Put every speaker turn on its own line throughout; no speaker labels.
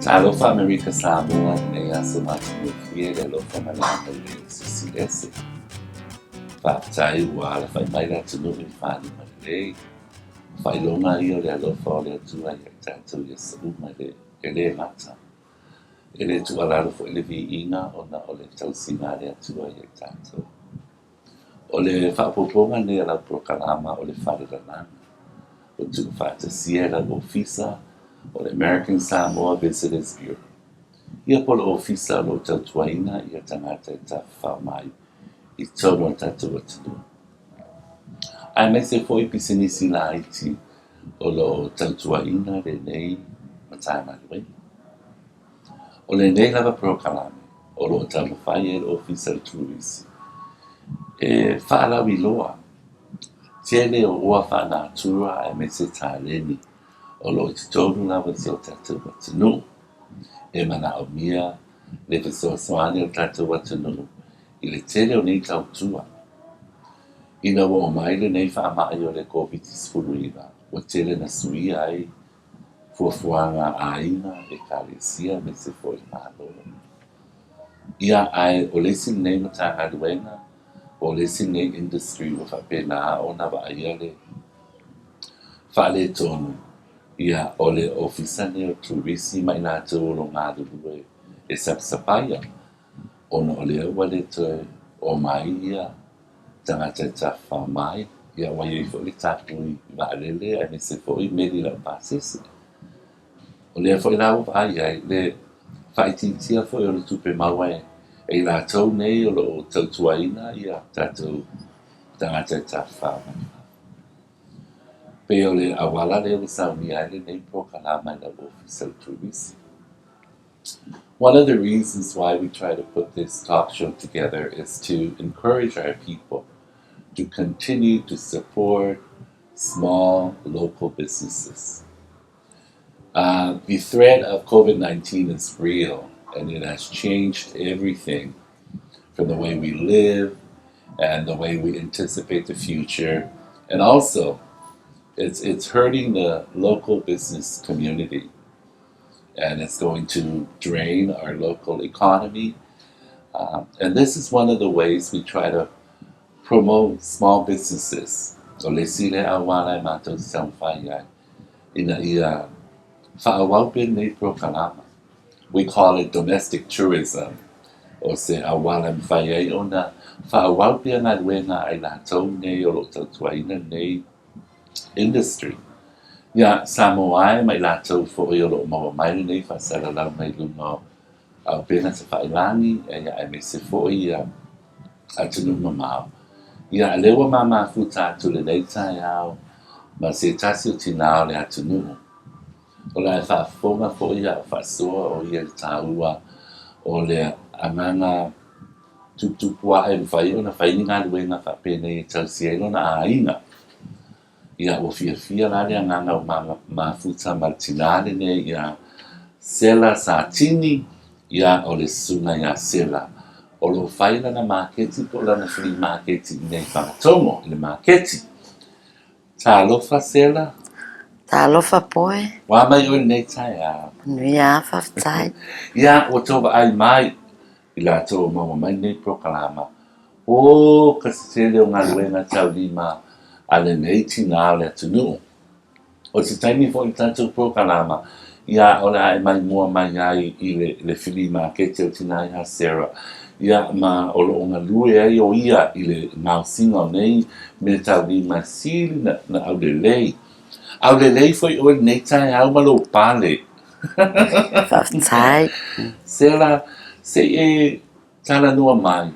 Talofa Amerika Samoa i lenei aso matagofie i le alofa ma le agalelei o le Silisili Ese. Faafetai ua alafai mai le atunuu i faguga lelei. O faailoga ia o le alofa o le Atua ia i tatou i aso uma e le gata. E le tuualalo foi le viiga ona o le tausiga a le Atua ia i tatou. O le faaopoopoga lenei a lau polokalama o le Fale Lalaga ua tuufaatasia e lau ofisa o le American Samoa Visitors Bureau. Ia po o le ofisa o lo o tautuaina ia tagata e tafafao mai i totonu o le tatou atunuu. Aemaise foi pisinisi laiti o lo o tautuaina lenei Matagaluega. O lenei lava polokalame o lo o taumafai ai le Ofisa o le Turisi e faalauiloa tele o ua faanatura aemaise taleni o lo o i totonu lava o si o tatou atunuu. E manaomia le fesoasoani a le tatou atunuu i le tele o nei tautua. Ina ua oo mai lenei faamai o le Koviti-19, ua tele na suia ai fuafuaga a aiga, ekalesia aemaise foi le Malo. Ia, ae o le isi lenei Matagaluega po o le isi lenei industry ua faapena ona vaaia le faaletonu, ia, o le ofisa lenei o turisi ma i latou o lo o galulue e sapasapaia, ona o lea ua le toe omai ia tagata e tafafao mai, ia ua i ai foi le tapui vaalele aemaise foi meli laupasese. O lea foi la ua vaai ai le faaitiitia foi o le tupe maua e i latou nei o lo o tautuaina ia tatou tagata e tafafao mai fafo. Pei o le auala lea ua saunia ai lenei polokalama i lau ofisa o le turisi. One of the reasons why we try to put this talk show together is to encourage our people to continue to support small local businesses. The threat of COVID-19 is real, and it has changed everything from the way we live and the way we anticipate the future. And also, it's hurting the local business community, and it's going to drain our local economy. And this is one of the ways we try to promote small businesses. O le isi lea auala e matou te taumafai ai ina ia faaauau pea lenei polokalama. We call it domestic tourism. O se auala e mafai ai ona faaauau pea galuega a i latou nei o lo o tautuaina lenei industry. Ia, Samoa e ma i latou foi o lo o maua mai lenei faasalalau mai luga o auupega tafailagi, ia aemaise foi ia atunuu mamao. Ia, lea ua mamafuta atu lenei taeao ma se tasi o tinā o le atunuu. O le a e faafofoga foi a o faasoa o ia i le taua o le agaga tuputupu ae e mafai ona fai ni galuega faapenei e tausi ai lona aiga. Ia, ua fiafia la le agaga o mafuta ma le tinā lenei ia Sela Satini, ia o le susuga ia Sela. O lo o fai lana maketi po o lana flea maketi i nei Fagatogo i le maketi. Talofa Sela.
Talofa Poe.
Ua mai oe i lenei taeao.
Manuia faafetai.
Ia, ua tou vaai mai i latou o maua mai lenei polokalama. O ka se tele o galuega taulima a lenei tinā o le atunuu. O se taimi foi i le tatou polokalama, ia o le a e mai mua mai ai i le, le flea maketi o le tinā ia Sarah, ia ma o lo o galue ai o ia i le gaosiga o nei mea taulima e sili na, na aulelei. Aulelei foi oe i lenei taeao ma lou pale.
Faafetai.
Sela, se i e talanoa mai,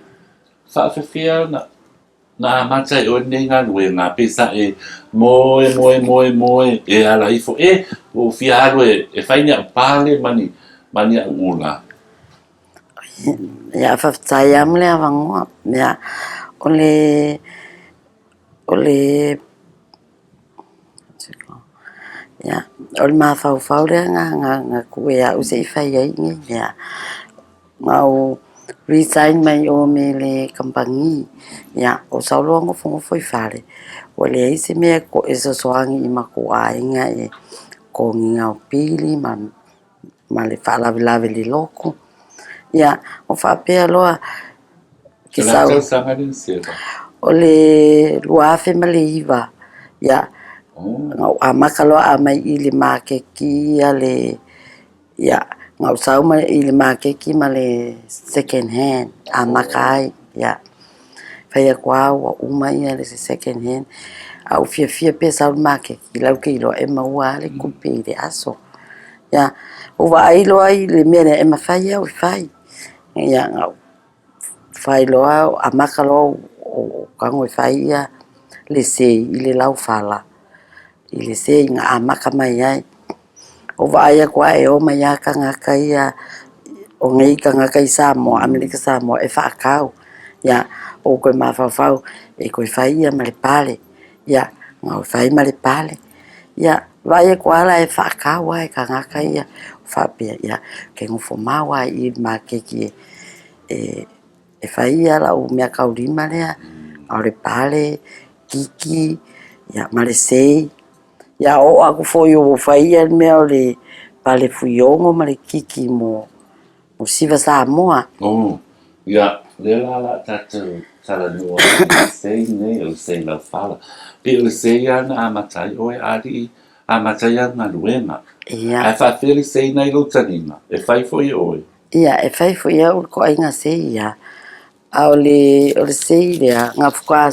faafefea na, na amata ai oe lenei galuega, pe sa e moe, moe, moe, moe, e ala ifo, e, ua ou fia alu e, e fai ni au pale ma ni, ma ni au ula.
Ia, faafetai lava mo le avanoa. Ia, o le, o le, ia, o le mafaufau lea na tuu e au se i fai ai nei mea. Na ou resign mai o me le kamupani, ia, ou sau loa nofonofo i fale, ua leai se mea e fesoasoani i matou aiga i le totogiina o pili ma. ma le faalavelave i le loku. Ia, o faapea loa
ke sau. Tausaga le Sela?
O le 2009. Ia, na ou amata loa aumai i le maketi ia le, ia, na ou sau mai i le maketi ma le second hand, amata ai, ia. Fai atu lava ua uma ia le second hand, a ou fiafia pe sau i le maketi, la ou te iloa e maua lava le tupe i le aso. Ia, ou vaai loa i le mea lea e mafai au e fai. Ia, na ou fai loa, amata loa ou tago e fai ia le sei i le laufala, i le sei na amata mai ai. Ou vaai atu lava e o mai lava tagata ia, o nei tagata i Samoa, Amerika Samoa e faatau. Ia, ou toe mafaufau e toe fai ia ma le pale. Ia, na ou fai ma le pale. Ia, vaai atu lava la e faatau lava e tagata ia. Faapea, ia, ou te nofo mau lava i le maketi e fai ia lau meataulima lea, o le pale, kiki, ia, ma le sei. Ia, oo atu foi ua fai ia le mea o le pale fuiono ma le kiki mo Siva Samoa.
Oh, ia, lea la o le a tatou talanoa i le sei nei, o le sei laufala. Pei o le sei lava na amata ai oe alii, amata ai au galuega.
Ia.
Ae faapefea le sei na i lou taliga, e fai foi e oe?
Ia, e fai foi e au le toaiga sei ia. A o le sei lea, na faatoa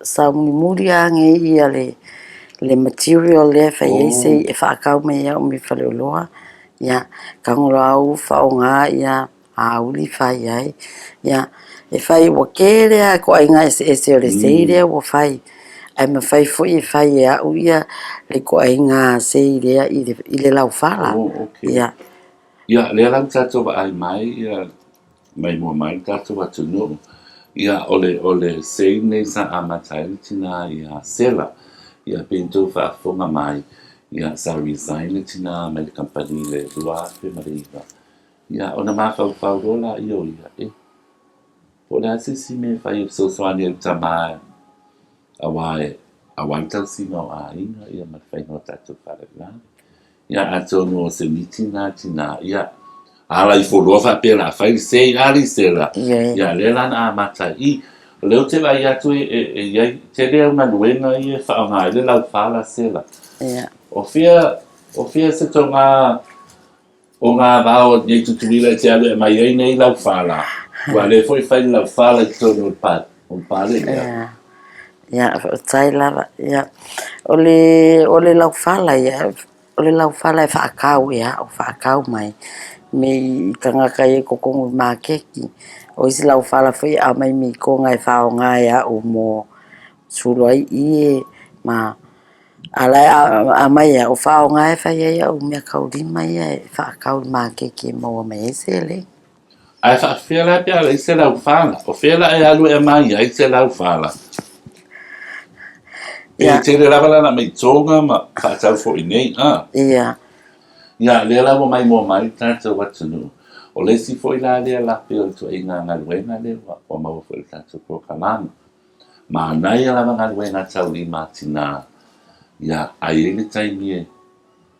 sau mulimuli lava nei ia le material lea e fai ai sei e faatau mai e au mai faleoloa. Ia, tago loa au faaaoga ia auli fai ai. Ia, e fai ua tele lava ituaiga eseese o le sei lea ua fai. Ae mafai foi e fai e au ia le ituaiga sei lea i le laufala.
Oh, okay.
Ia.
Ia, lea la ua tatou vaai mai ia maimoa mai le tatou atunuu. Ia, o le sei lenei sa amata ai le tina ia Sela. Ia, pei ona outou faafofoga mai, ia, sa resign le tina mai le kamupani i le 2009. Ia, ona mafaufau loa laia o ia, e, po o le a se isi mea e fai e fesoasoani ai i le tama aua e aua le tausiga o aiga ia ma le faiga o tatou faalavelave. Ia, atonu o se miti lena tina, ia, ala ifo loa faapea o le a fai le sei, a le Sela?
Ioe.
Ia, lea la na amata ai i. O lea ou te vaai atu e i ai tele au galuega ia e faaaoga ai le laufala Sela.
Ia.
O fea se toga o ngā vao nei Tutuila e te alu e mai ai nei laufala? Ua lea foi fai le laufala i totonu o le o le pale lea.
Ia, ia, faafetai lava. Ia, o le laufala ia, o le laufala e faatau e au, faatau mai me i tagata ia i totonu o le maketi. O isi laufala foi e aumai mai Toga e faaaoga e au mo sulu ai ie ma a la e aumai e au faaaoga e fai ai au meataulima ia e faatau i le maketi e maua mai ai seleni.
Ae faafefea la pe a leai se laufala? O fea la e alu e aumai ai se laufala? E tele lava la na mai Toga ma faatau foi nei, a?
Ia.
Ia, lea la ua maimoa mai le tatou atunuu. O le isi foi la lea lape o le ituaiga galuega lea ua maua foi i le tatou polokalame. Manaia lava galuega taulima a tina. Ia, ai ai le taimi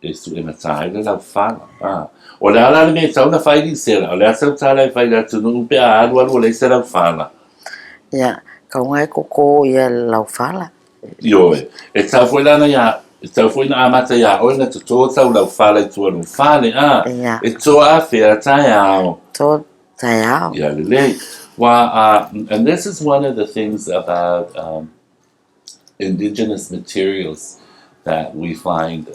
e suegata ai le laufala. A. O le a la le mea e tatau ona fai Lisela? O le a sau tala e fai i le atunuu pe a alu alu ua leai se laufala?
Ia, tauga e toto ia le laufala.
Ioe, e tatau foi la na ia, e tatau foi na amata iā oe na toto tau laufala i tua o lou fale, a?
Ia.
E toto afea taeao?
Toto taeao.
Ia lelei. Well, and this is one of the things about indigenous materials that we find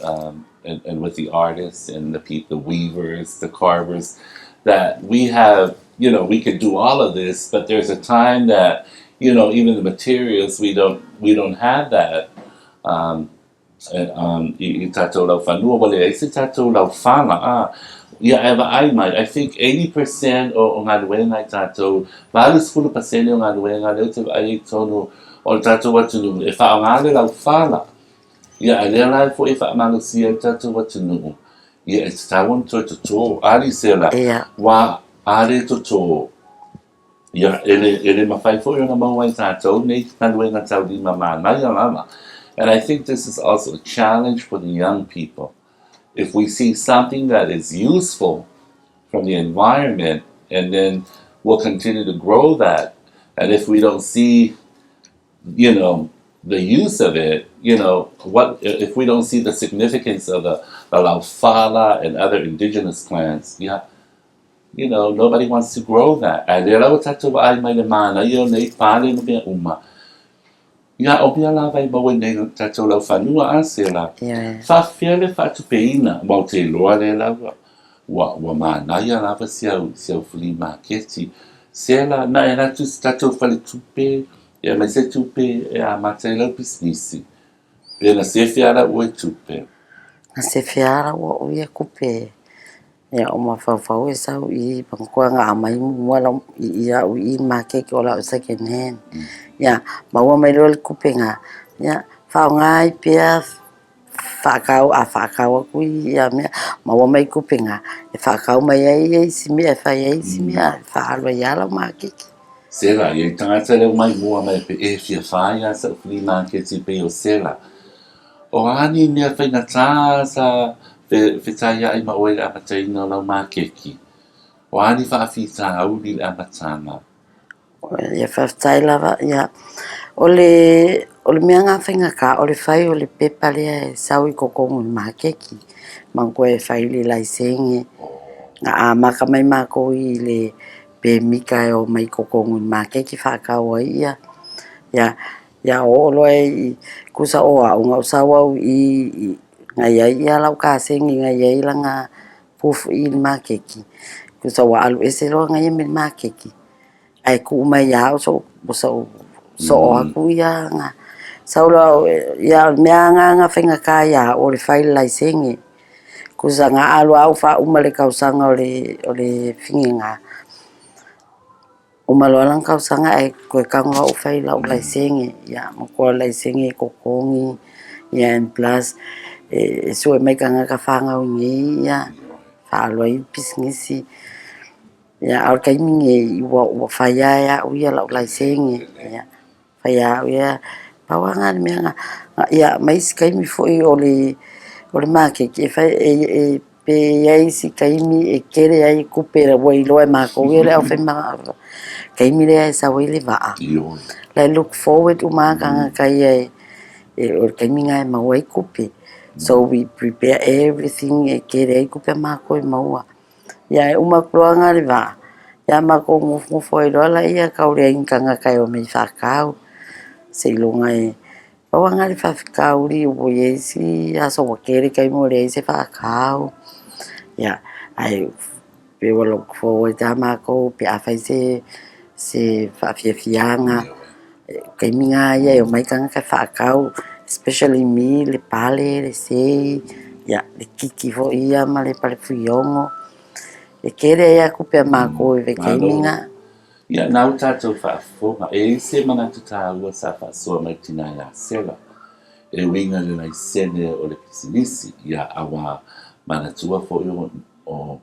and with the artists and the people, the weavers, the carvers, that we have, we could do all of this, but there's a time that, even the materials, we don't have that. I tatou laufanua, ua leai se tatou laufala, a. Ia e vaai mai, I think 80% o galuega i tatou, 80% o galuega lea ou te vaai ai i totonu o le tatou atunuu, e faaaoga le laufala. Ia, a lea la e foi e faamalosia ai le tatou atunuu, ia e tatau ona toe toto. A Lisela?
Ia.
Ua a le toto, ia, e le mafai foi ona maua ai tatou nei galuega taulima manaia lava. And I think this is also a challenge for the young people. If we see something that is useful from the environment, and then we'll continue to grow that. And if we don't see, you know, the use of it, you know, what if we don't see the significance of the laufala and other indigenous plants, yeah, you know, nobody wants to grow that. Ae lea la ua tatou vaai mai le manaia o nei pale ma mea uma. Ia, o mea lava e maua i nei tatou laufanua a Sela. Faafefea le faatupeina, aua ou te iloa lea la ua, ua, ua manaia lava si au, si au flea maketi. Sela, na e alu atu i se tatou faletupe, e aumai se tupe e amata ai lau pisinisi. Pe na sefe lava lau oe tupe.
Na sefe lava lau o'u ia tupe. Ia o mafaufau e sau i manatua na aumai muamua lau i au i le maketi o lau second hand. Ia maua mai loa le tupe lena, ia faaaoga ai pea faatau a faatau atu ia mea, maua mai tupe lena e faatau mai ai isi mea e fai ai isi mea e faaalu ai lava lau maketi.
Sela, e i ai tagata lea ua mai mua mai pe e fia fai lava sa'u flea market e pei o Sela. O a ni mea faigata sa fetaiai ma oe i le amataina o lau makeki? O a ni faafitauli i le amataga?
Ia faafetai lava. Ia, o le, o le mea lena faigata o le fai o le pepa lea e sau i totonu o le makeki. Manatua e fai le laisene. Na amata mai matou i le pemita e omai i totonu i le makeki faatau ai ia. Ia, Ia oo loa i tusa o au na ou sau au i na i ai ia lau kasegi na i ai lana proof i le makeki, tusa ua alu ese loa na ia mai le makeki, ae tuu mai ia au so'u soo atu ia na sau loa ia o le mea lava na faigata ia au o le fai le laisene. Tusa na alu lava au faauma le tausaga o le figega. Uma loa lana tausaga ae toe tago loa au fai lau laisene, ia matua o le laisene e totogi, ia and plus e sue mai tagata fanau i inei ia faaalu ai pisinisi. Ia a o le taimi lenei ua fai lava e au ia lau laisene, ia fai lava e au ia. Pau lava lena o le mea na, ia ma isi taimi foi o le maketi e fai e Pe i ai isi taimi e tele ai tupe ua iloa e matou ia le aufaimakeki, taimi lea e sau ai le vaa. La e look forward uma lava tagata ia e o le taimi lena e maua ai tupe. So we prepare everything e tele ai tupe a matou e maua. Ia e uma atu loa la le vaa, ia matou nofonofo ai loa laia tau leai ni tagata e omai e faatau seiloga e Pau lava lena o le faafitauli ua i ai isi aso ua tele taimi ua leai se faatau, ia, ae pei ua look forward lava matou pe a fai se faafiafiaga, taimi lena ia e omai tagata e faatau, especially me, le pale, le sei, ia, le kiki foi ia ma le pale fuiono. E tele ai lava tupe a matou i le taimi lena.
Ia, na ua tatou faafofoga, e i ai se manatu taua sa faasoa mai tina ia Sela, e uiga i le laisene o le pisinisi, ia, auā manatua foi o, o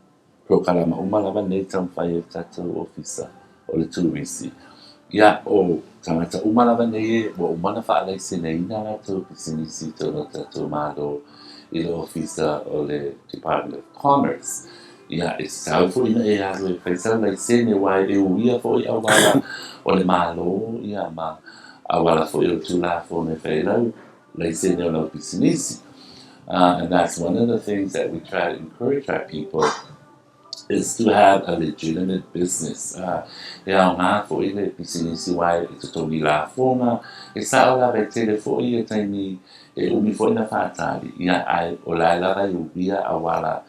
polokalama uma lava nei taumafai ai le tatou ofisa o le turisi. Ia, o tagata uma lava nei e ua uma ona faalaiseneina a latou pisinisi i totonu o le tatou Malo i le ofisa o le Department of Commerce. Ia, e tatau foi ona e alu e fai sau laisene, aua e uia foi auala o le Malo, ia, ma auala foi o le Tulafono e fai ai lau laisene o lau pisinisi. And that's one of the things that we try to encourage our people is to have a legitimate business. E aoga foi le pisinisi aua e totogi lafoga, e sao lava e tele foi ia taimi e umi foi na faatali, ia, ae o la e lava e uia auala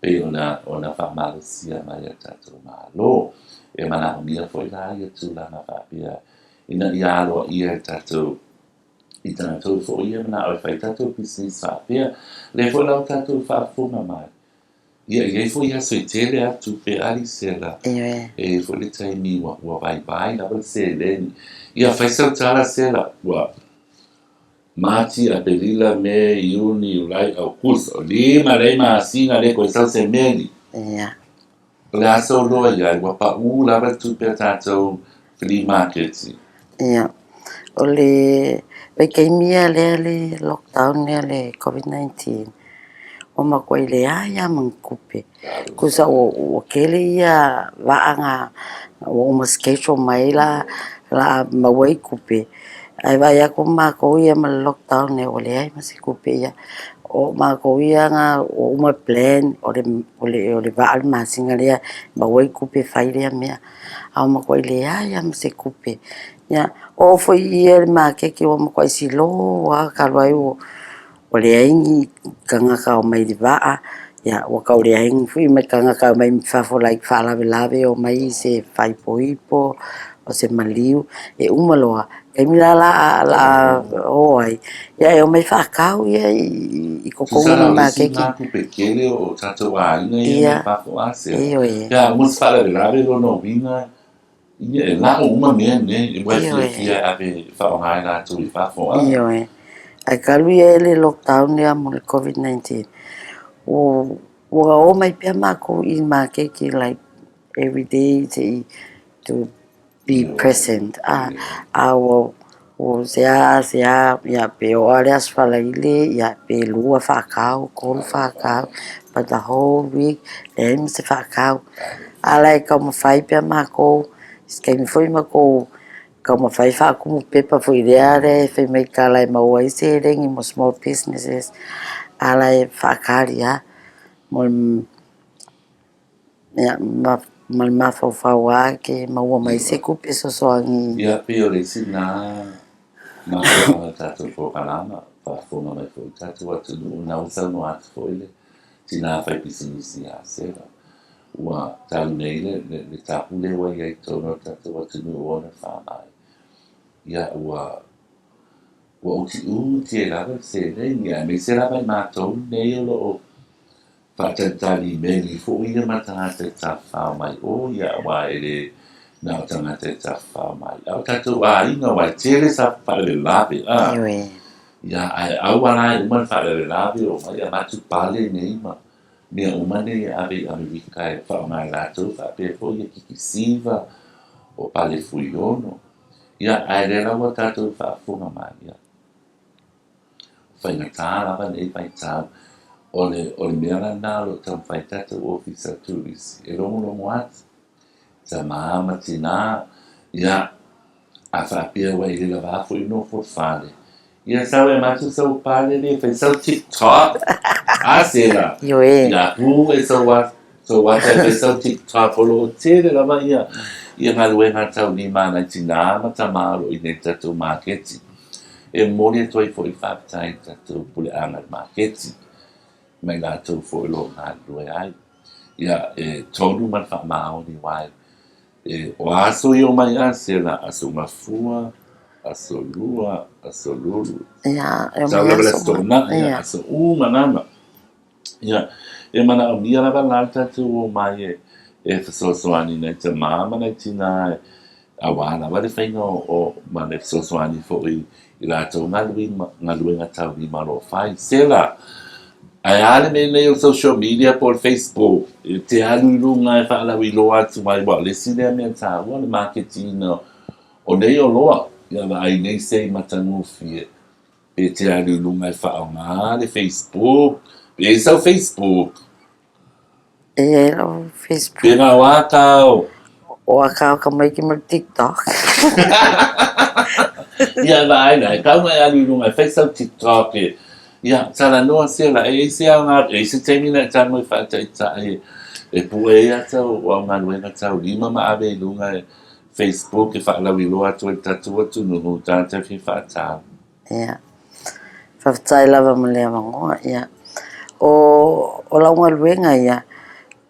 pei ona ona faamalosia mai e le tatou Malo. E manaomia foi la ia tulaga faapea ina ia aloaia e tatou i tatou foi ia manao e fai tatou pisinisi faapea. Lea foi la ua tatou faafofoga mai, ia e i ai foi aso e tele lava tupe a Lisela, e i ai foi le taimi ua ua vaivai lava le seleni. Ia fai sau tala Sela, ua Mati, Aperila, Me, Iuni, Iulai, Aukuso, lima lea masina le koe sau se meli.
Ia.
O le a sau loa iai, ua paʻū lava le tupe a tatou flea market.
Ia. O le vaitaimi ia lea le lockdown lea le COVID-19, Ua matuai leai lava ma ni tupe. Tusa ua tele ia vaa na ua uma schedule mai la o le a maua ai tupe, ae vaai atu matou ia ma le lockdown nei ua leai ma se tupe ia. O matou ia na ua uma plan o le vaa le masina lea e maua ai tupe e fai lea mea, ae ua matuai leai lava ma se tupe. Ia, oo foi i i le maketi ua matuai slow lava talu ai ua leai ni tagata o omai i le vaa, ia ua tau leai foi ma tagata e omai mai fafo like faalavelave, omai i se faaipoipo, o se maliu, e uma loa, taimi la o le a o ai, ia e omai faatau ia i totonu
Tusa
o
la
le
o le isi
maketi.
lena tupe tele o tatou aiga ia mai
Ia,
fafo a sela.
ioe,
Pe a uma se faalavelave lona uiga, ia e la'o uma mea nei, ua e
ioe,
fiafia e ave e faaaoga e latou i fafo a.
ioe. Ae talu ia le lockdown lea mo le COVID-19, ua o mai pea matou i le maketi like everyday se'i to be
Ioe,
present
ioe.
a ua seā seā, ia pe oo lava le Aso Faraile, ia pe lua faatau, tolu
Talofa
faatau,
e,
but the whole week leai ma se faatau.
talofa.
A la e taumafai pea matou, se taimi foi matou taumafai faatumu pepa foi lea lea e fai mai tala e maua ai seleni mo small businesses, a la e faatali lava mo le ia, ma le mafaufau lava ke maua mai se
Ioe.
tupe fesoasoani.
Ia, pei o le isi lena mafuaaga o le tatou polokalama, faafofoga mai foi le tatou atunuu, na ua saunoa atu foi le tinā faipisinisi ia Sela, ua talu nei le tapu lea ua i ai i totonu o le tatou atunuu ona faamai. Ia, ua utiuti ai lava le seleni, aemaise lava i matou nei o lo o faatalitali i meli foi ia ma tagata e tafafao mai o, ia, aua e le na o tagata e tafafao mai, a o tatou aiga, aua e tele sa faalavelave a.
Ioe.
Ia, ae aua la e uma le faalavelave o mai avatu pale nei ma mea uma nei e ave i Amerika e faaaoga e latou faapea foi ia kikisiva o pale fuiono. Ia, ae lea la ua tatou faafofoga mai, ia, faigata lava nei vaitau. O le mea lena o lo o taumafai tatou ofisa turisi e logologo atu, tamā ma tinā, ia, a faapea ua e le lavā foi nofo i le fale, ia sau e avatu sau pale lea e fai sau TikTok, a Sela,
Ioe.
ia pue sau ata e fai sau TikTok, o lo o tele lava ia galuega taulima a nai tinā ma tamā o lo o i nei i le tatou maketi. E momoli atu ai foi le faafetai i le tatou puleaga i le maketi, ma i latou foi o lo o galulue ai. Ia, e tonu ma le faamaoni aua e o aso ia omai a Sela, aso Gafua, aso Lua, aso Lulu.
Ia, e
Sau
omai
lava le
aso
aso
uma.
Toonai, ia,
Ia.
aso uma lava. Ia, e manaomia lava la le tatou omai e fesoasoani nai tamā ma nai tinā aua lava le faiga o ma le fesoasoani foi i latou galuega taulima o lo o fai. Sela, ae a le mea nei o social media po o le Facebook, e te alu i luga e faalauiloa atu ai, aua o le isi lea mea taua le maketiina o nei oloa, ia vaai nei se i matagofie. Pe te alu i luga e faaaoga le Facebook, pe i ai sau Facebook.
E i ai lau Facebook.
Pe na o akao.
O akao ka maiki ma le TikTok.
Ia vaai la, e tau na e alu i luga e fai sau TikTok e, ia, talanoa Sela, e i ai se aoga, e i ai se taimi na e tago e faataitai e pue ai ata o au galuega taulima ma ave i luga e Facebook e faalauiloa atu ai i le tatou atunuu, tagata e fia faatau.
Ia. Faafetai lava mo le avanoa. Ia. O lau galuega ia,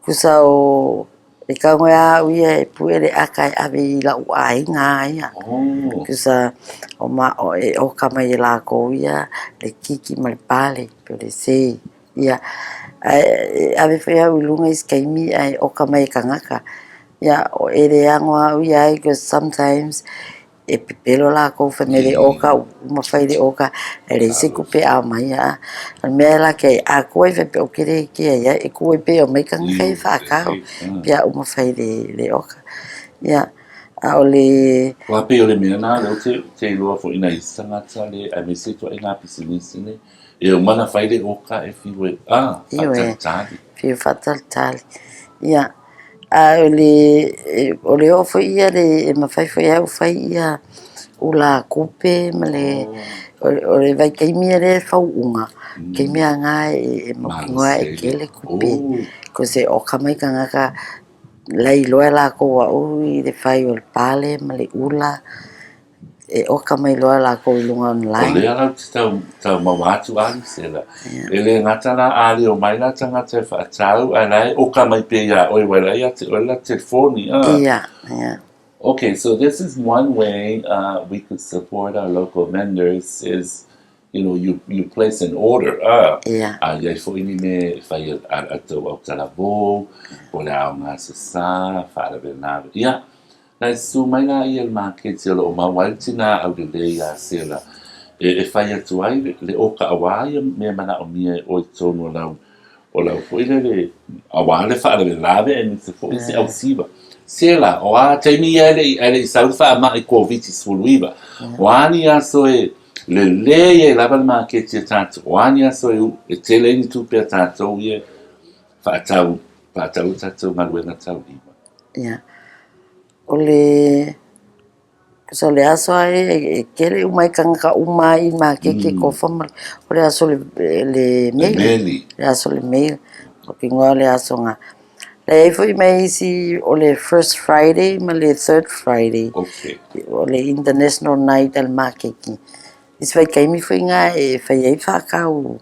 tusa o e tago lava au ia e pue le ata e ave i lau aiga ia. Tusa o ma, e oka mai e lakou ia le kiki ma le pale po o le sei. Ia, ae ave foi au i luga i se taimi ae oka mai e tagata. Ia, e le ago au ia ai because sometimes e pepelo lakou fai mai le oka uma fai le oka e leai se tupe e aumai a. O le mea la ke a kua i faapea ou te le kea ia e kua i pei e omai tagata ia faatau pe a uma fai le oka. Ia, a o le.
Aua pei o le mea lena lea ou te iloa foi i nai isi tagata le aemaise ituaiga pisinisi nei. E uma ona fai le oka e fiu e, a, faatalitali.
Fiu faatalitali. Ia, a o le, o le oo foi ia le, e mafai foi e au fai ia ula kupe ma le, o le vaitaimi ia lea e fauuga, taimi a na e mautinoa e tele kupe. Cause e oka mai tagata la e iloa e latou au i le fai o le pale ma le ula. E oka mai loa latou i luga
O
online.
lea la ou te tau, tau maua atu Alice la. E le gata la a leo mai la tagata e faatau, ae la e oka mai pea iā oe wai la ia te oe la telefoni.
Ia, ia.
Okay, so this is one way we could support our local vendors is, you you place an order, a i ai foi ni mea e fai a a tou autalavou, po o le aoga Aso Sa, faalavelave. Ia, Na e susu mai la ia i le maketi o lo o maua ai le tinā aulelei iā Sela e fai atu ai le oka auā ia mea manaomia e oe i totonu o lau o lau foi lele auā le faalavelave aemaise foi se ausiva. Sela, o a taimi ia ae le i sau le faamai Koviti-19, o a ni aso e lelei ai lava le maketi a tatou, o a ni aso e tele ai ni tupe a tatou ia e faatau faatau ai tatou galuega taulima.
Ia. O le o le aso lava ia e tele uma ai tagata uma i maketi e kofa ma o le aso le meli, le aso le meli, o te igoa o le aso na. E i ai foi ma isi o le first Friday ma le third Friday, o le international night a le maketi. I se vaitaimi foi na e fai ai faatau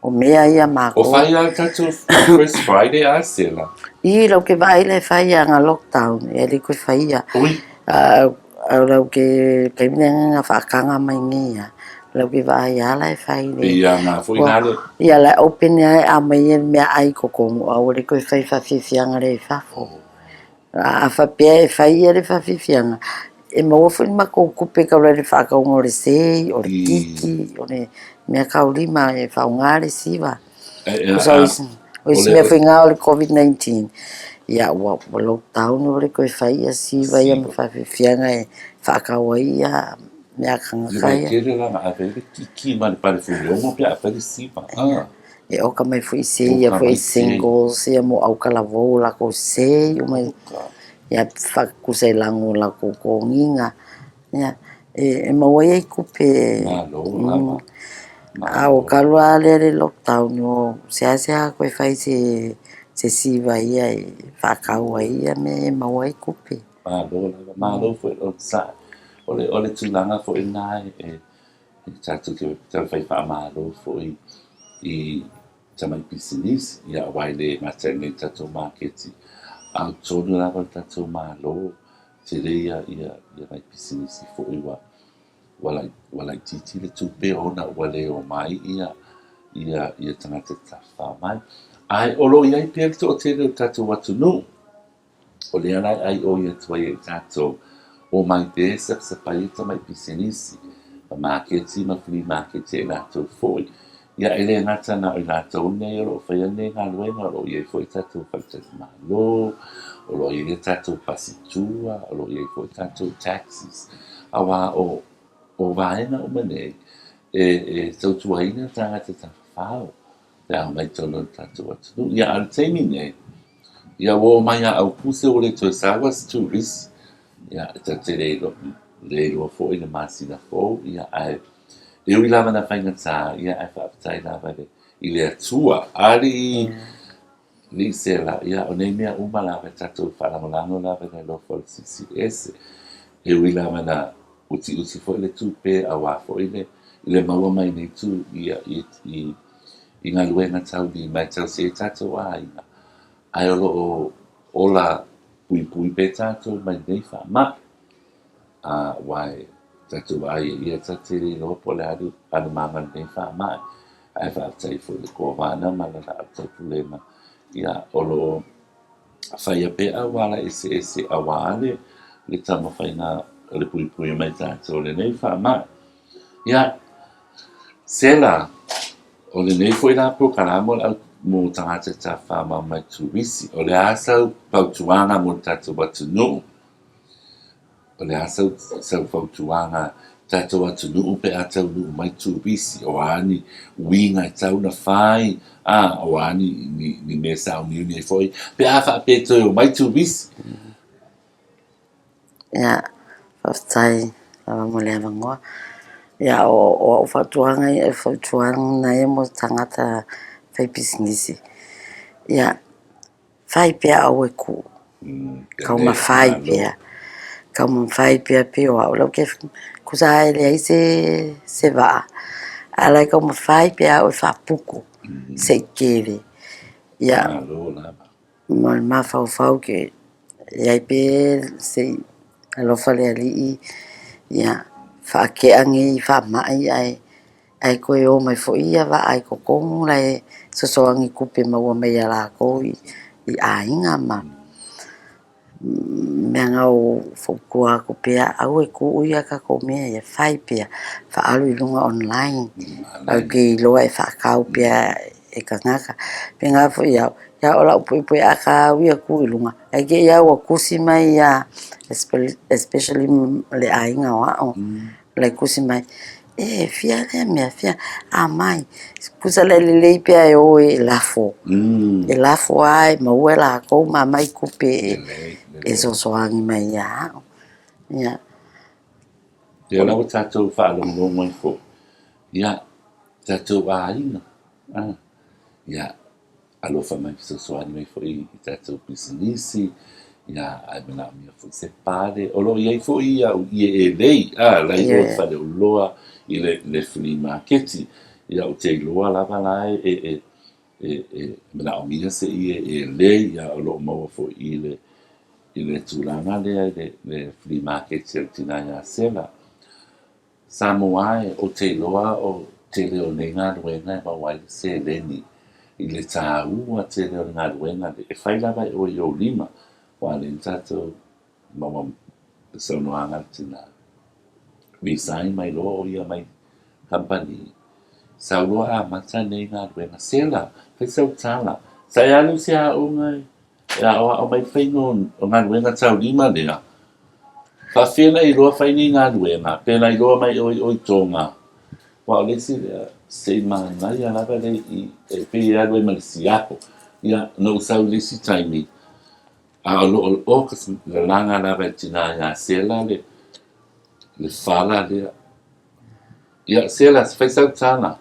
o mea ia
O
makou.
fai lava le tatou First Friday a Sela.
I lau ke vaai la e fai ia na lockdown e le toe faia.
Ui.
A lau ke taimi lena na faataga mai nei ia, lau ke vaai lava la e fai le
Pei a ngā foi nā le.
Ia la e open lava e aumai ai le meaai i totonu ae ua le toe fai faafiafiaga lea i fafo. A faapea e fai ia le faafiafiaga, e maua foi le matou tupe e tau i le faatauga o le sei, o le kiki, o le mea taulima e faaaoga le siva. O isi mea foi na o le COVID-19, ia ua lockdown ua le toe fai ia siva ia ma faafiafiaga e faatau ai ia mea a tagata
Ia.
ia.
Tele la na ave ai le kiki ma le pale fuiono pe a fai le siva. Ah.
E oka mai foi sei ia
Oka
foi
mai sei.
singles ia mo autalavou latou sei uma
Oka.
ia faatusa i lago o latou totogiga. Ia, e maua ai ai tupe.
Malo lava.
A o
Malo.
talu lava lea le lockdown, o seasea toe fai se siva ia e faatau ai ia mea e maua ai tupe.
Malo lava. Malo foi le onosai. O le tulaga foi lena e tatou te taumafai faamalo foi i tamai pisinisi, ia aua e le gata i inei i le tatou maketi, a o totonu lava o le tatou Malo, tele ia ia ia nai pisinisi foi ua ua laitiiti le tupe ona ua le omai ia ia ia tagata tafafao mai. Ae o lo o i ai pea le toatele o le tatou atunuu, o lea la e aioi atu ai e tatou, omai pea e sapasapai ia tamai pisinisi, ma maketi ma flea maketi a i latou foi. Ia e le gata na o i latou nei o lo o faia lenei galuega, o lo o i ai foi tatou faletalimalo, o lo o i ai tatou pasi tua, o lo o i ai foi tatou taxis. Aua o vaega uma nei, e tautuaina tagata tafafao pe a omai i totonu o le tatou atunuu. Ia a o le taimi nei, ia ua omai ia Aukuse ua le toe sau lava se turisi. Ia e tatou te le iloa foi le masina fou, ia ae e ui lava ina faigata, ia ae faafetai lava i le Atua. Alii Lisela, ia o nei mea uma lava e tatou faalagolago lava i le alofa o le Silisili Ese. E ui lava ina utiuti foi le tupe auā foi le i le maua mai nei tu ia i galuega taulima e tausi ai tatou aiga, ae o lo o ola puipui pea tatou mai lenei faamai. Aua e tatou vaai ai, ia tatou te le iloa po o le a le alumaga o lenei faamai. Ae faafetai foi i le Kovana ma lana autaupulega, ia o lo o faia pea auala eseese auā le taumafaiga o le puipui mai tatou i lenei faamai. Ia, Sela, o lenei foi la polokalame o le au mo tagata tafafao mai turisi. O le a sau fautuaga mo le tatou atunuu? O le a sau fautuaga tatou atunuu pe a taunuu mai turisi, o a ni uiga e tatau ona fai, a, o a ni, ni, ni mea e sauniuni ai foi pe a faapea e toe omai turisi.
Ia, faafetai lava mo le avanoa. Ia, o, o au fautuaga ia, fautuaga ia mo tagata faipisinisi. Ia, fai pea aua e kuʻu. Taumafai pea, taumafai pea pei o au la ou te tusa lava e leai se se vaa, ae la e taumafai pea au e faaputu se i tele. Ia ma le mafaufau ke i ai pe se i alofa le Alii, ia faatea nei faamai ae ae toe o mai foi ia vaa i totonu la e fesoasoani i tupe maua mai ia latou i aiga ma mea na o fautua atu pea, aua e tuu ia tatou mea ia, fai pea, faaalu i luga online, ou te iloa e faatau pea e tagata. E faapena foi au, ia o lau puepue ata au ia tu i luga, ae te i lava ua tusi mai lava, especially le aiga o a'u, la e tusi mai, e fia lea mea, fia, aumai. Tusa la e lelei pea e o e lafo, e lafo lava e maua e latou ma aumai tupe e fesoasoani mai ia a'u. Ia.
Ia la ua tatou faalogologo ai foi, ia, tatou aiga, ia, alofa mai fesoasoani mai foi i tatou pisinisi, ia, ae manaomia foi se pale. O lo o i ai foi au ʻie elei, a, la i o i Faleoloa i le, le flea maketi. Ia, ou te iloa lava la e, e, e, e, e manaomia se ʻie elei, ia, o lo o maua foi i le, i le tulaga lea i le, le flea maketi a le tina ia Sela. Samoa e, ou te iloa o tele o nei galuega e maua ai le seleni i le tāua tele o le galuega lea e fai lava e oe i ou lima, aua o lea na tatou maua le saunoaga a le tina, resign mai loa o ia mai kamupani, sau loa amata nei galuega. Sela, fai sau tala, sa e alu i se aoga e E aoao mai le faiga o galuega taulima lea. Faafefea ona e iloa fai nei galuega, pe na iloa mai e oe i o i Toga? Aua o le isi lea, se i manaia lava le i, e pei e alu ai ma le siapo. Ia, na ou sau i le isi taimi, a o lo o, o ka lalaga lava e le tina ia Sela le, le fala lea. Ia, Sela, fai sau tala.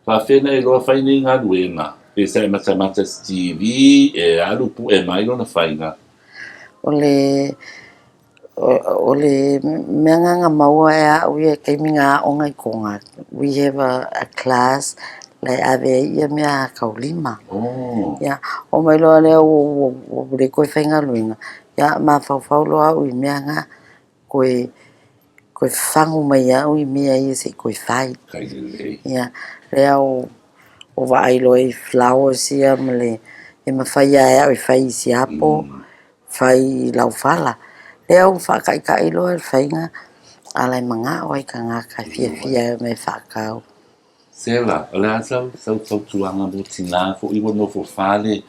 Faafefea ona e iloa fai nei galuega, pe sa e matamata i se TV, e alu pue mai lona faiga.
O le o le mea na na maua e a'u ia i taimi na aoga i Toga, we have a class la e ave ai ia mea taulima.
Oh.
Ia, oo mai loa lea ua ua le toe faigaluega, ia mafaufau loa au i mea na, Toe toe fagu mai au i mea ia se i toe fai. Ia, lea o o vaai loa i flowers ia ma le e mafai lava e au e fai i siapo, fai i laufala. Lea ua faataitai loa le faiga a la e manao lava i tagata e fiafia e omai e faatau.
Sela, o le a sau sau fautuaga mo tina foi ua nofo fale,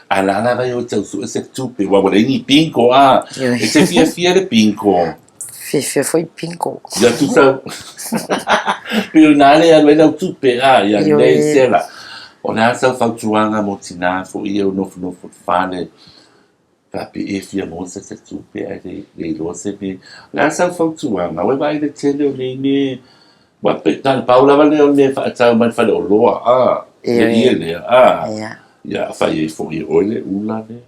ae la lava e o e tau sue se tupe, aua ua leai ni bingo a, e te fiafia i le bingo?
Fiafia foi i bingo.
Ia tusa, pei o ina lea e alu ai lau tupe a, ia lelei Sela. O le a sau fautuaga mo tina foi ia ua nofonofo i le fale, Faapea e fia maua se tupe ae le le iloa se mea. O le a sau fautuaga, ua e vaai i le tele o nei mea, aua pei na o le pau lava lea o le mea e faatau mai le faleoloa, a, le ie lea, a, ia fai ai foi e oe le ula lea.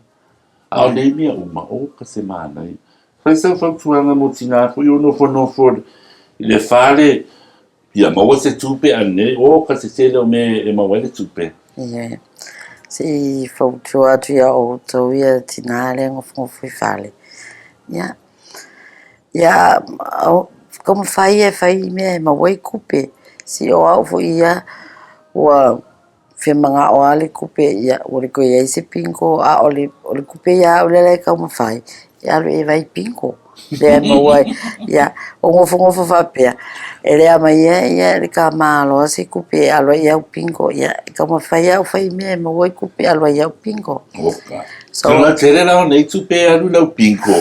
A o nei mea uma, oka se manaia. Fai sau fautuaga mo tina foi o nofonofo i le fale, Ia maua se tupe a nei, oka se tele o mea e maua ai le tupe.
Ioe. Se i fautua atu iā outou ia tinā lea e nofonofo i fale. Ia, ia taumafai ia e fai mea e maua ai tupe. Se o au foi ia ua fia manao lava le tupe, ia ua le toe i ai se bingo, a o le tupe ia a au lea la e taumafai, e alu e vai bingo lea e maua ai. Ia, o nofonofo faapea, e le aumaia ia le tamaloa se tupe e alu ai au bingo, ia e taumafai au fai mea e maua ai tupe e alu ai au bingo.
Oka. So, tele la o nei tupe e alu i lau bingo.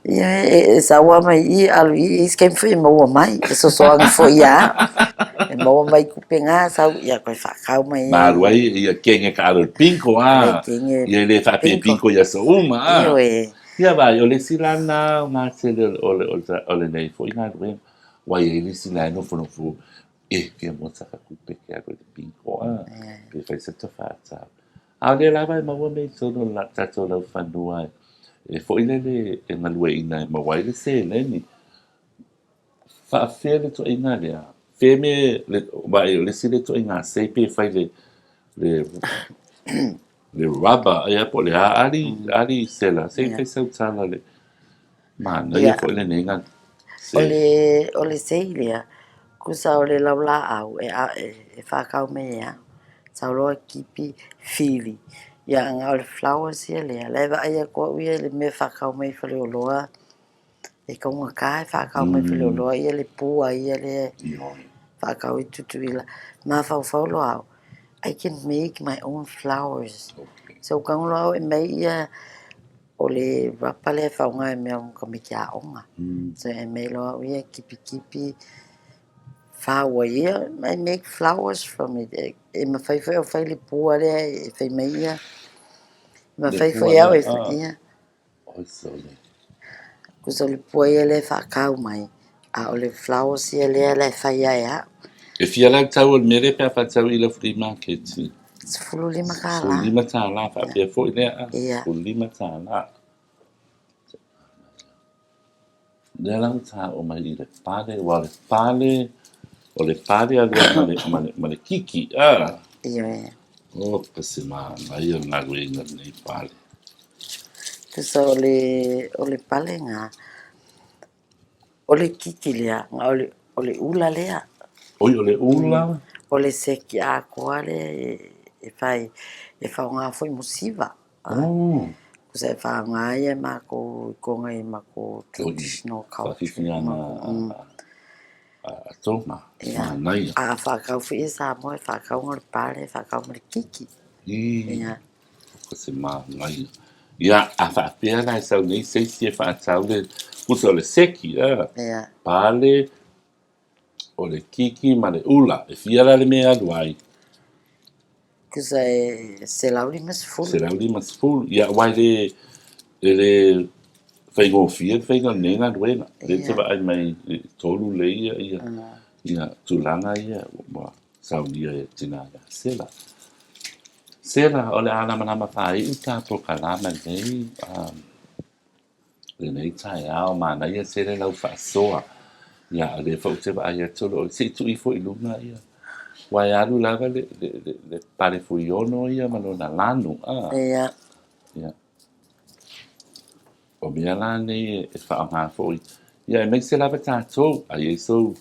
Ia e sau lava mai i i alu i i isi taimi foi e maua mai, e sosoagi foi ia au. E maua mai tupe na sau ia toe faatau mai ai.
Ma alu ai ia kege ka alu i le bingo a. Ia e le faapea bingo i aso uma a.
Ioe.
Ia vaai, o le isi la lena o gatele o lenei foi galuega, ua i ai le isi la e nofonofo e fia maua saka tupe ke alu i le bingo a, pe fai se faatau. A o lea lava e maua mea i totonu o le tatou laufanua e foi lele e galueaiina e maua ai le seleni. Faafefea le ituaiga lea? Fea mea, vaai o le isi lea ituaiga sei pe fai le le le rubber ia po o le a ali ali sela se i fai sau tala le manaia foi lenei galuega.
O le sei lea, tusa o le laulaau e faatau mai e au. Sau loa kipi fili. Ia na o le flowers ia lea. La e vaai atu au ia i le mea e faatau mai i faleoloa. E taugata e faatau mai i faleoloa ia le pua ia lea faatau i Tutuila. Mafaufau loa au, I can make my own flowers. So tago loa au e mai ia o le rapa lea e faaaoga e mea mo tamaiti aoga. So e mai loa au ia kipikipi fau ai ia, I make flowers from it. E mafai foi au fai le pua lea e fai mai ia. E mafai foi au e ia. Tusa o le pua ia lea e faatau mai, a o le flowers ia lea la e fai ai au.
E fia la le tau o le mea lea pe a faatau i lau flea market?
$15.
$15 faapea foi lea.
Ia.
$15. Lea la ua taua mai i le pale, aua o le pale alu ai ma le kiki. Ah.
Ioe.
O, ka se manaia o le galuega lenei pale.
Tusa o le pale na, o le kiki lea, na o le ula lea.
Oi, o le ula.
O le seki atoa lea e fai, e faaaoga foi mo siva.
Oh.
Tusa e faaaoga ia matou i Toga i matou traditional culture.
Faafiafiaga a Tonga. Manaia.
A faatau foi e Samoa e faatau na o le pale, e faatau ma le kiki.
I. Ka se manaia. Ia, a faapea la e sau nei se isi e faatau le tusa o le seki, a.
Ia.
Pale, o le kiki ma le ula. E fia la le mea alu ai?
Tusa e 150.
150. Ia, aua e le faigofie le faiga o lenei galuega. Lea te vaai mai i tolu lea ia tulaga ia ua saunia e tina ia Sela. Sela, o le a lamalama faaiu ta polokalama nei lenei taeao manaia tele lau faasoa. Ia, o lea foi ou te vaai atu o lo o se i tuu ifo i luga ia. Ua e alu lava le pale fuiono ia ma lona lanu. Ah.
Ia.
Ia. O mea la nei e faaaoga foi. Ia, e aemaise lava tatou, a i ai sou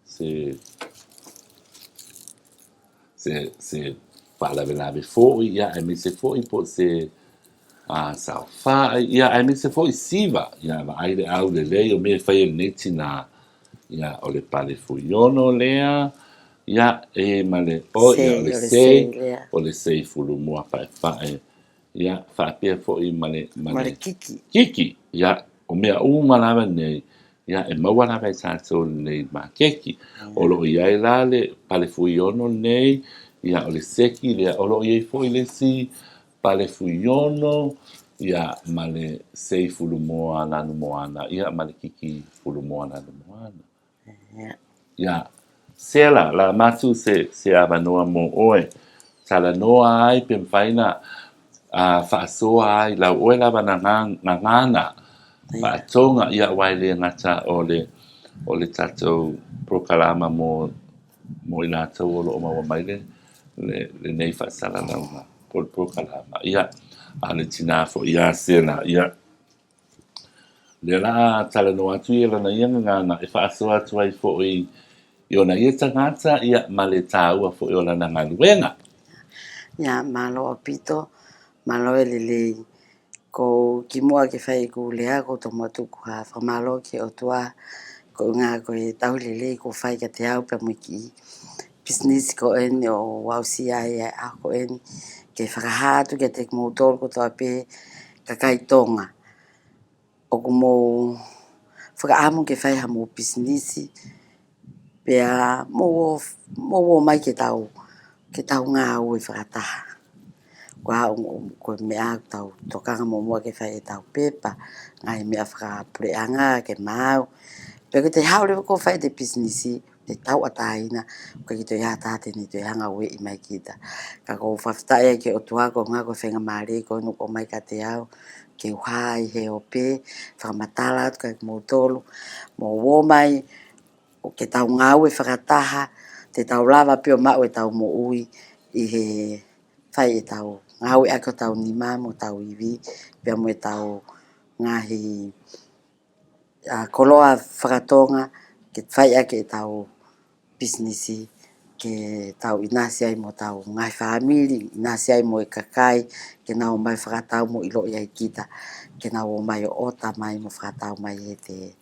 se faalavelave foi, ia, aemaise foi po o se saofai, ia, aemaise foi siva. Ia, vaai le aulelei o mea e fai e lenei tina. Ia, o le pale fuiono lea, ia, e ma le, o, ia, o le
O le
sei,
sei lea.
O le sei fulumua faefae. Ia, faapea foi ma le, ma
Ma le
le
kiki.
Kiki. Ia, o mea uma lava nei, ia, e maua lava e tatou lenei makeki. O lo o i ai la le pale fuiono nei, ia, o le seki lea, o lo o i ai foi le isi pale fuiono, ia, ma le sei fulumoa lanu moana, ia, ma le kiki fulumoa lanu moana.
Ia.
Ia, Sela, la matu se avanoa mo oe. Talanoa ai pe mafai na faasoa ai lau oe lava na gagana. Faatoga, ia, aua e le gata o le tatou polokalama mo i latou o lo o maua mai lenei faasalalauga po o le polokalama. Ia, a le tina foi ia Sela, ia, lea la a talanoa atu ia lana ia gagana e faasoa atu ai foi i ona ia tagata, ia, ma le taua foi o lana galuega.
Ia, malo aupito, malo e lelei. Ko ki mua ke fai ku lea ko to motu ku ha whamalo ke o tua ko ngā ko e tau lelei ko fai ka te au pe mo ki business ko en o wau si ai ai a ko en ke whakaha atu ke te mo tolu ko toa pe ka kai tonga. O ku mou whakaamu ke whai ha mou pisinisi pea mou o mai ke tau ke tau ngā ue whakataha. Kua ko mea tau tokanga mo ke whai e tau pepa ngai mea whakapureanga ke mau. Pe ko te haore ko whai te pisinisi te tau ataina ko ki te hata te ni te hanga ue i mai kita. Ka ko whawhtai ke o tua ko ngā ko whenga mare ko nu ko mai ka te au ke uhai he ope whakamatala atu kai mou tolu mo wo mai o ke tau ngā ue whakataha te tau lava pio mau e tau mo ui i he whai e tau ngā ue ako tau nima mo tau iwi pia mo e tau ngāhi koloa whakatonga ke whai ake e tau business ke tau inasi ai mo tau ngai family inasi ai mo e kakai ke nau mai whakatau mo ilo ia i kita ke nau o mai o ota mai mo whakatau mai e te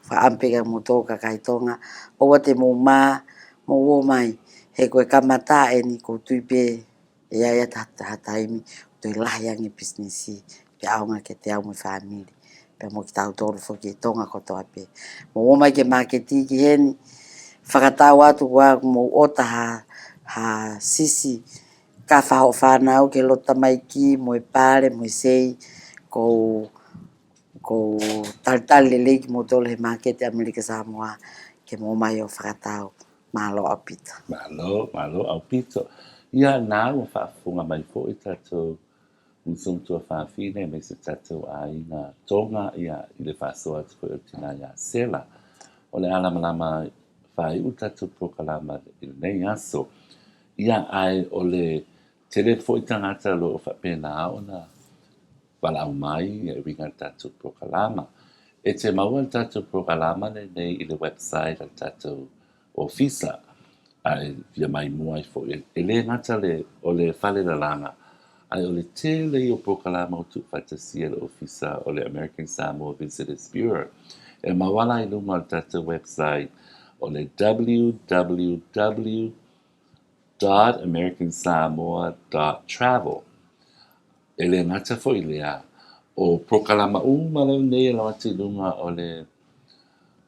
whaampeka mo tō kakai tonga owa te mō mā mō o mai he koe kamata e ni ko tuipe e ai ata hataimi toi lahi ange business pe aonga ke te au mo family pe mo ki tau tōru whoki e tonga kotoa pe mo o mai ke maketi ki heni whakatau atu kua mo ota ha, ha sisi ka whaho whānau ke lota mai ki mo e pare mo e sei ko ko talitali le lei ki mo tōru he makete Amerika Samoa ke mo mai o whakatau malo au pito.
Malo, malo au pito. Ia nā ua whaafunga mai fo i tātou uso tua whawhine me se tātou a inga tonga ia i le whasoa atu foi o tina ia sela. O le ala malama whai u tātou prokalama i le nei aso. Ia ai o le tele foi tangata lo o whapena ona walau mai ia e winga tātou prokalama. E te maua tātou prokalama le nei i le website al tātou ofisa a e fia mai mua i fo e le ngata le o le fale lalanga ai o le tele i o prokalama o tu whatasia le ofisa o le American Samoa Visitors Bureau. E mawala i luma o le tātou website o le www.americansamoa.travel. E le ngata fo i lea o prokalama uma lau nei e lau atu i lunga o le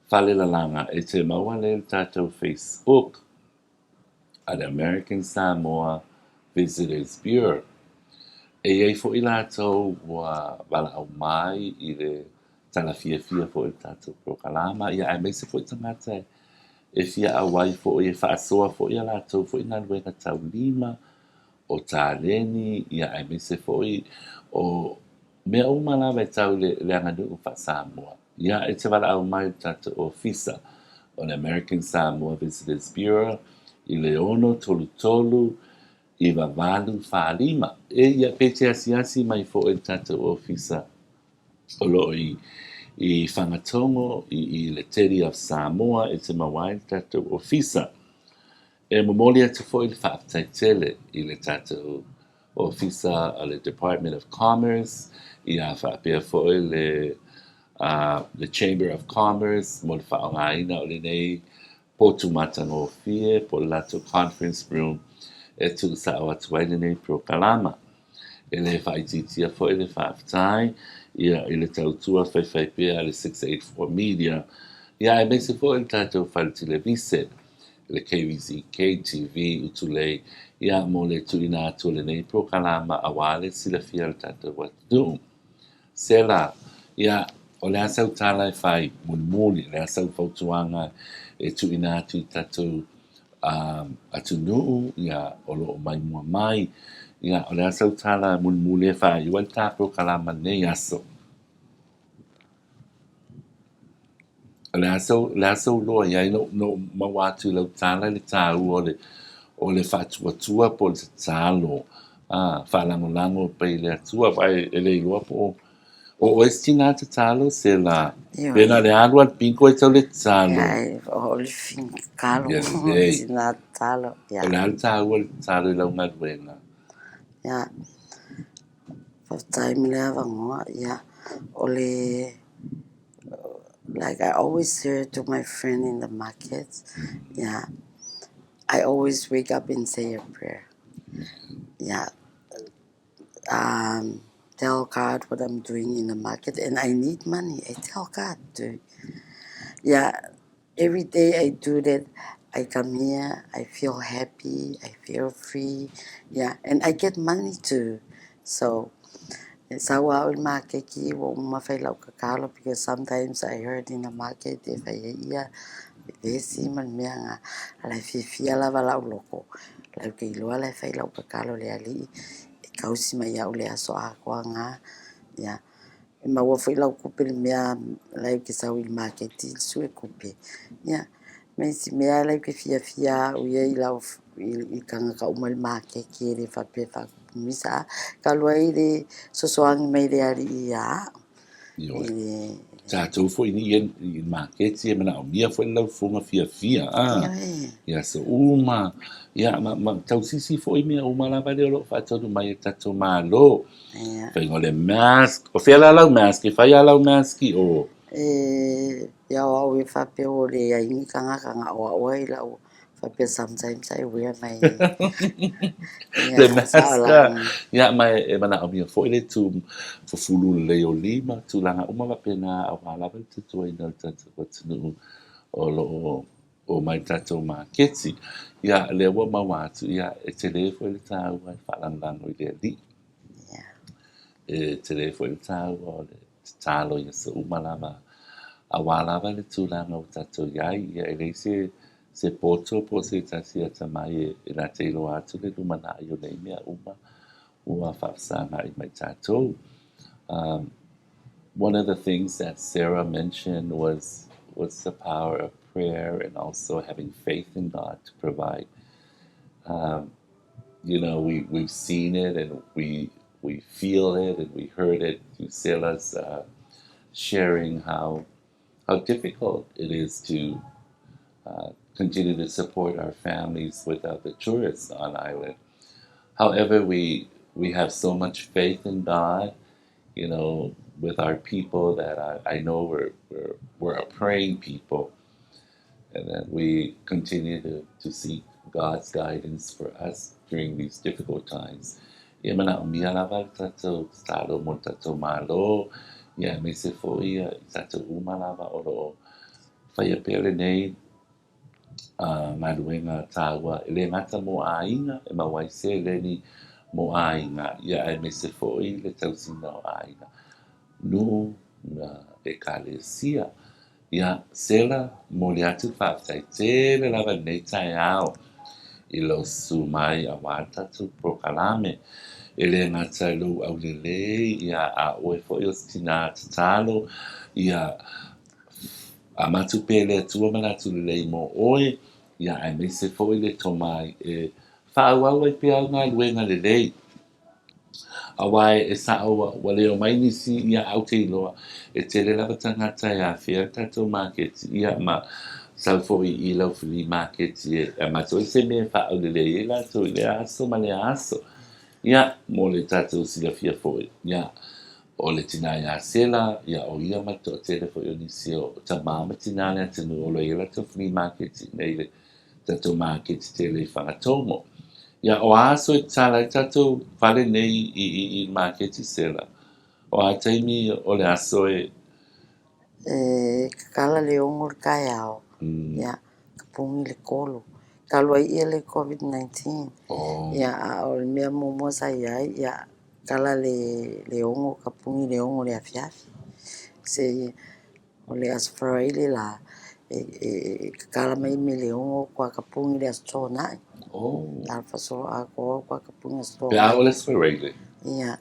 fale lalanga e te maua le tātou Facebook a le American Samoa Visitors Bureau. E iai fo i lātou ua wala au mai i le tala fia fia fo i le tātou prokalama. Ia ai meise fo i tangata e fia awai fo i e whaasoa fo i a lātou fo i ngā luenga tau lima o tāleni, ia ai meise fo i o mea uma lava e tau le, le anganuu wha Samoa. Ia e te wala au mai le tātou ofisa o le American Samoa Visitors Bureau i le ono tolu tolu i wawalu whaalima. E ia pe te asiasi mai fo e le tātou ofisa o lo i whangatongo i le Teri of Samoa e te mawai le tātou ofisa. E momoli atu fo i le whaaftai tele i le tātou ofisa a le Department of Commerce, ia whaapea fo i le the Chamber of Commerce, mo le whaongaina o le nei potu matangō fie, po le lato conference room, e tu sa o atu ai le nei prokalama. E le whaititia fo i le whaaftai, ia i le tautua whaiwhai pea le 684 Media, ia e meise fo i le tātou whale televise, le KVZK TV utulei, ia mo le tuina atu le nei prokalama a wale sila fia le tātou atu. Sela, ia, o le asau tala e whai mulimuli, le asau fautuanga e tuina atu i tātou atu nuu, ia, o lo o mai mua mai, ia, o le asau tala mulimuli e whai, ua le tā prokalama nei aso. O le asau loa ia i no maua atu i lau tala i le tāua o le whaatuatua po le talo, whaalangolango pe i le atua, whae e le iloa po o oe tina te talo se la pena le alu al pinko e tau le talo.
Ia, o le finkalo tina talo.
O le alu tāua le talo i lau ngaluega.
Ia, whaftai me le avangoa, ia, o le, like I always say to my friend in the market, yeah, I always wake up and say a prayer. Yeah. tell God what I'm doing in the market and I need money. I tell God to. Yeah, every day I do that. I come here, I feel happy, I feel free. Yeah, and I get money too. So, e sau au i le makeki ua uma fai lau kakalo because sometimes I heard in the market e fai ai ia vesi ma le mea ga ala e fiafia lava lau loko lau ke iloa la e fai lau kakalo le alii e kausi mai au le aso atoa ga ia e maua foi lau kupe le mea lai ke sau i le maketi le sue kupe ia ma isi mea lai ke fiafia au ia i lau i tagata uma i le maketi e le faapea faakupumisa talu ai le sosoagi mai le alii ia au.
Ioe.
I le
Tatou foi ni ia i maketi e manaomia foi le laufuga fiafia a.
Ioe.
Ia aso uma, ia ma tausisi foi mea uma lava lea o loo faatonu mai e tatou Malo. Faiga o le mask, o fea la lau mask, e fai a lau mask i o?
E ia o au e faapea ua leai ni tagata na o au ai lau faapea sometimes I wear my
Le mask a. Ia ma e manaomia foi le tu fufulu lelei o lima, tulaga uma faapena aua lava le tautuaina o le tatou atunuu o loo omai tatou maketi. Ia lea ua maua atu, ia e tele foi le taua e faalagolago i le alii. E tele foi le taua o le tatalo i aso uma lava aua lava le tulaga ua tatou iai. Ia e leai se poto po o se tasi atamai e na te iloa atu le lumanai o nei mea uma ua faafesagai mai tatou. One of the things that Sarah mentioned was the power of prayer and also having faith in God to provide. We've seen it and we feel it and we heard it through Sarah's sharing how difficult it is to continue to support our families without the tourists on island. However, we have so much faith in God, with our people that I know we're a praying people, and that we continue to seek God's guidance for us during these difficult times. Ia manaomia lava le tatou tatalo mo le tatou Malo, ia aemaise foi ia i tatou uma lava o loo faia pea lenei galuega taua e le gata mo aiga e maua ai seleni mo aiga, ia aemaise foi le tausiga o aiga, nuu ma ekalesia. Ia, Sela, momoli atu le faafetai tele lava lenei taeao i lou susu mai aua le tatou polokalame. E le gata i lou aulelei, ia a oe foi o se tina tatalo, ia avatu pea le Atua manatu lelei mo oe, ia aemaise foi le tomai e faaauau ai pea au galuega lelei. Aua e sao ua le omai nisi, ia au te iloa e tele lava tagata e afea le tatou maketi, ia ma sau foi i lau flea maketi e avatu ai se mea e faaaulelei ai latou i lea aso ma lea aso. Ia, mo le tatou silafia foi, ia, o le tina ia Sela, ia o ia ma le toatele foi o nisi o tamā ma tinā le atunuu o lo o i ai latou flea market nei le tatou maketi tele i Fagatogo. Ia, o a aso e tatala ai tatou fale nei i le maketi, Sela? O a taimi o le aso e?
E kakala le 6 le taeao. Ia, kapugi le 3. Talu ai ia le COVID-19. Ia, a o le mea muamua sa iai, ia, kala le 6, kapugi le 6 le afiafi. Se o le Aso Faraile la, e kakala mai me le 6 kua kapugi le Aso Toonai. Tala fasolo atoa kua kapugi Aso
Pe a
Toonai.
o le Aso Faraile?
Ia.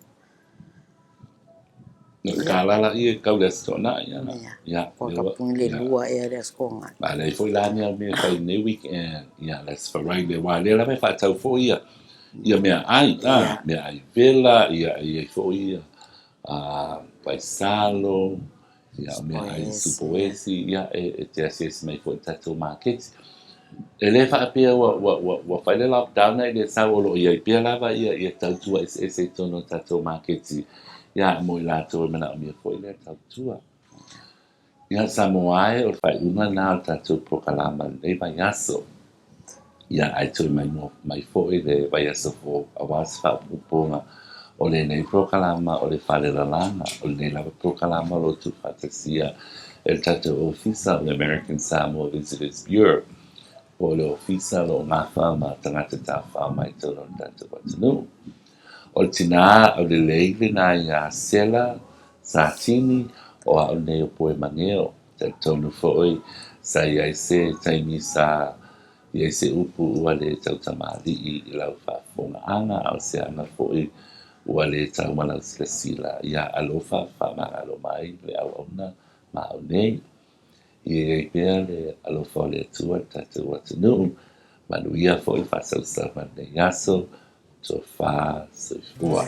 No kakala la ia kau le Aso Toonai, ia.
Ia.
Ia,
Kua
lea
kapugi le
ia.
2 ea le Aso Toonai.
A leai foi la mea mea fai nei weekend, ia, le Aso Faraile, aua lea lava e faatau foi ia mea ai, a, mea ai vela, ia, ia foi ia, a, vaisalo, ia, o mea ai supoesi, ia, e te asiasi mai foi i le tatou maketi. E le faapea ua fai le lockdown ai le sau o loo iai pea lava ia tautua eseese i totonu o le tatou maketi, ia, mo i latou e manaomia foi lea tautua. Ia, Samoa e, o le faaiuga lena o le tatou polokalama lenei vaiaso. Ia, ae toe mai, mai foi le vaiaso fou aua se faaopoopoga O lenei polokalama o le Falelalaga, o lenei lava polokalama o lo o tuufaatasia e le tatou Ofisa o le American Samoa Visitors Bureau, po o le Ofisa o lo o gafa ma tagata tafafao mai totonu o le tatou atunuu. O le tinā aulelei lenā iā Sela Satini, o a'u nei o Poe Mageo. Talitonu foi sa i ai se taimi sa i ai se upu ua le tautamalii i lau faafofogaaga, a o se aga foi ua le tau ma lau silasila. Ia alofa faamagalo mai le auauna ma au nei. Ia i ai pea le alofa o le Atua i le tatou atunuu. Manuia foi le faasausauga o lenei aso. Tofa soifua.